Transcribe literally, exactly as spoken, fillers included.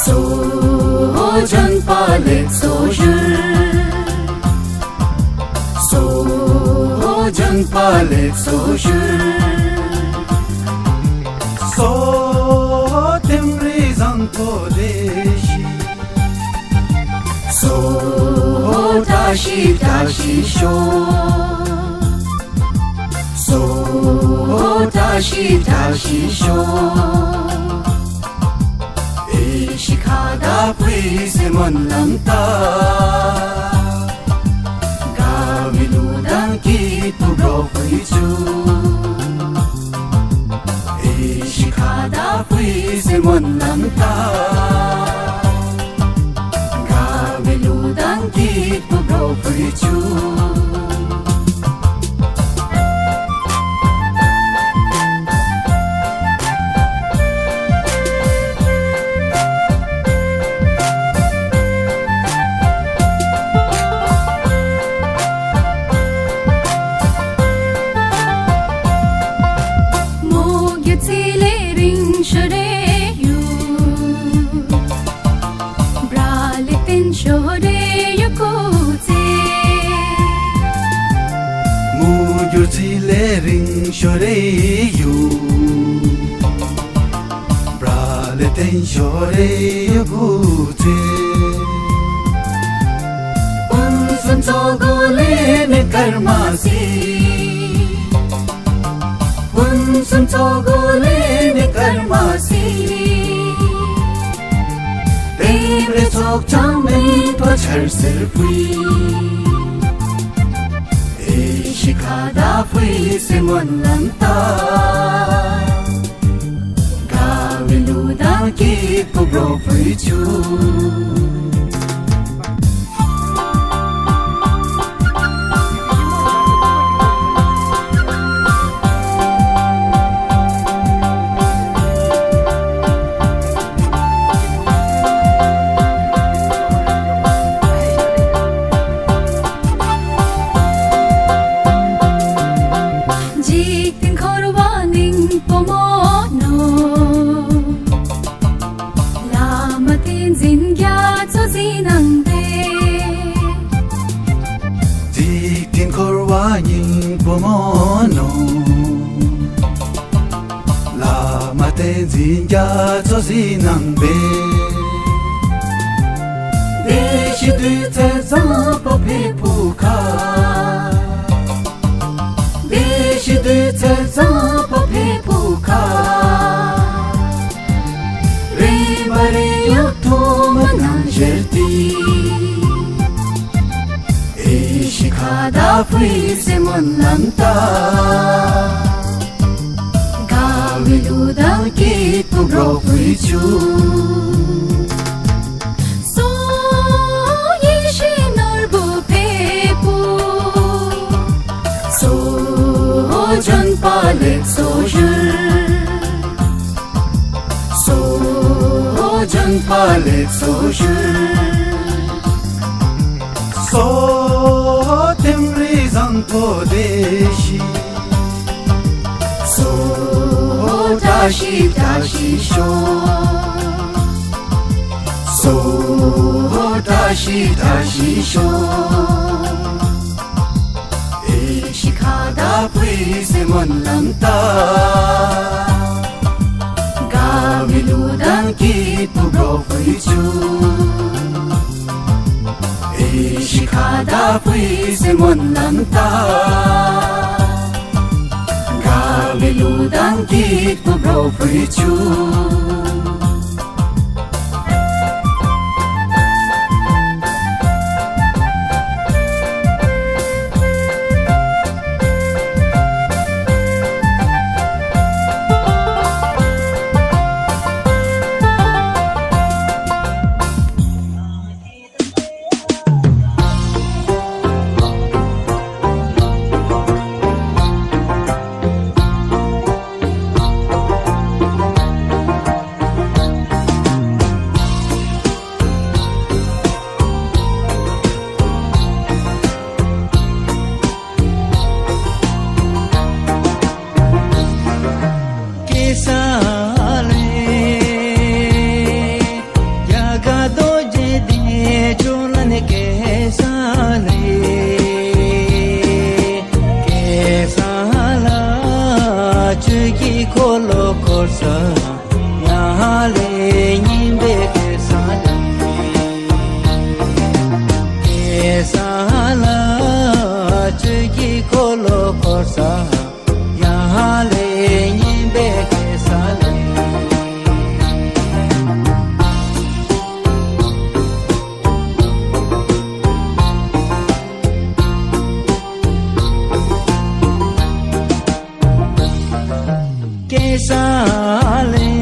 གཙོ་བོ་འཇམ་དཔལ་ལེགས་སོ་ཞུ། གཙོ་བོ་འཇམ་དཔལ་ལེགས་སོ་ཞུ། གཙོ་བོ་ལྟེམ་རིའི་བཟང་པོ་བདེ་གཤེགས། གཙོ་བོ་བཀྲ་ཤིས་བཀྲ་ཤིས་ཤོག། གཙོ་བོ་བཀྲ་ཤིས་བཀྲ་ཤིས་ཤོག། ཨེ་ཤི་ཁ་བདག་པོས་སེ་སྨོན་ལམ་བཏབ། དགའ་བའི་གླུ་དང་སྐྱིད་པོ་སྒྲོག་པའི་ཚུལ། ཨེ་ཤི་ཁ་བདག་པོས་སེ་སྨོན་ལམ་བཏབ། དགའ་བའི་གླུ་དང་སྐྱིད་པོ་སྒྲོག་པའི་ཚུལ། མོ་གྱུ་ཚེ་ལས་རིང་ཤོ་རེ་ཡུ། བྲ་ལེ་བརྟན་ཤོ་རེ་ཡུ་ཀུ་ཚེ། མོ་གྱུ་ཚེ་ལས་རིང་ཤོ་རེ་ཡུ། བྲ་ལེ་བརྟན་ཤོ་རེ་ཡུ་ཀུ་ཚེ། ཕུན་སུམ་ཚོགས་སྒོ་ལས་ནི་ཀརྨ་སི། ཕུན་སུམ་ཚོགས་སྒོ་ལས་ནི་ཀརྨ་སི། བེམ་རེ་ཚོགས་ཀྱང་མེད་པ་ཆར་སེར་བུའི། ཨེ་ཤི་ཁ་བདག་པོས་སེ་སྨོན་ལམ་བཏབ། དགའ་བའི་གླུ་དང་སྐྱིད་པོ་སྒྲོག་པའི་ཚུལ། འཇིག་རྟེན་འཁོར་བ་སྙིང་པོ་མོ་ནོ། བླ་མ་བསྟན་འཛིན་རྒྱ་མཚོ་གཟིགས་གནང་སྟེ། འཇིག་རྟེན་འཁོར་བ་སྙིང་པོ་མོ་ནོ། བླ་མ་བསྟན་འཛིན་རྒྱ་མཚོ་གཟིགས་གནང་སྟེ། བདེ་གཤེགས་བདུད་རྩི་བཟང་པོ་ཕེབས་པོ་ཁ། བདེ་གཤེགས་བདུད་རྩི་བཟང་པོ་ཕེབས་པོ་ཁ། རེམ་མ་རེ་ཡུག་ཐོག་མ་ནང་ཞལ་ཏེ། ཨེ་ཤི་ཁ་བདག་པོས་སེ་སྨོན་ལམ་བཏབ། དགའ་བའི་གླུ་དང་སྐྱིད་པོ་སྒྲོག་པའི་ཚུལ། གཙོ་བོ་ཡེ་ཤེས་ནོར་བུ་ཕེབས་པོ། གཙོ་བོ་འཇམ་དཔལ་ལེགས་སོ་ཞུ། གཙོ་བོ་འཇམ་དཔལ་ལེགས་སོ་ཞུ། གཙོ་བོ་ལྟེམ་རིའི་བཟང་པོ་བདེ་གཤེགས། གཙོ་བོ་བཀྲ་ཤིས་བཀྲ་ཤིས་ཤོག། གཙོ་བོ་བཀྲ་ཤིས་བཀྲ་ཤིས་ཤོག། ཨེ་ཤི་ཁ་བདག་པོས་སེ་སྨོན་ལམ་བཏབ། དགའ་བའི་གླུ་དང་སྐྱིད་པོ་སྒྲོག་པའི་ཚུལ། ཨེ་ཤི་ཁ་བདག་པོས་སེ་སྨོན་ལམ་བཏབ། དགའ་བའི་གླུ་དང་སྐྱིད་པོ་སྒྲོག་པའི་ཚུལ། ས་ལེ།